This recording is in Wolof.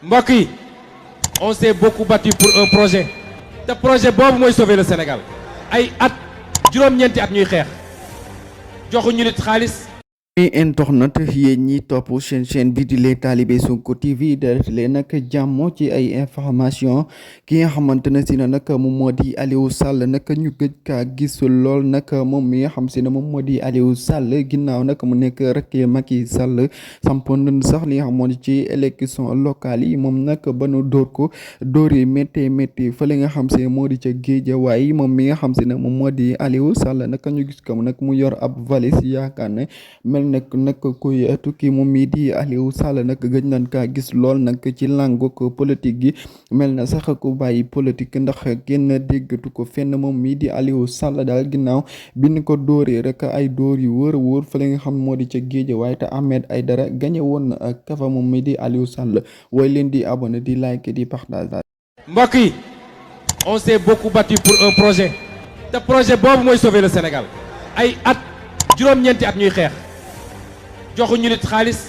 mbokk yi on s'est beaucoup battu pour un projet te projet boobu mooy sauver le Sénégal ay at juróom-ñeenti at ñuy xeex joxuñu nit xaalis. internet yéen ñi topp seen chaîne bi di les talibé Sonko TV def leen nag jàmm ci ay information ki nga xamante ne si na nag moom moo di Aliou Sall nag ñu gëj kaa gis lool nag moom mi nga xam si ne moom moo di Aliou Sall ginnaaw nag mu nekk rek Macky Sall sampoon sax li nga xamoon ci élection locale yi moom nag ba nu dóor ko dóor yi métti fële nga xam si moo di ca Guédiawaye moom mi nga xam si ne moom moo di Aliou Sall nag ñu gis ko nag mu yor ab valise yaakaar ne mel nag kuy tukki moom mii di Aliou Sall nag gëj nañ kaa gis lool nag ci langu politique gi mel na sax ku bàyyi politique ndax kenn déggatu ko fenn moom mii di Aliou Sall daal ginnaaw bi ñu ko dóoree rek ay dóor yu wóor fële nga xam moo di ca Guédiawaye te Ahmed Aïdara gagné woon kafa moom mii di Aliou Sall way leen di abonné di like di partage. mbokk yi on s'est beaucoup battu pour un projet te projet boobu mooy sauver le Sénégal ay at juróom-ñeenti at ñuy xeex joxuñu nit xaalis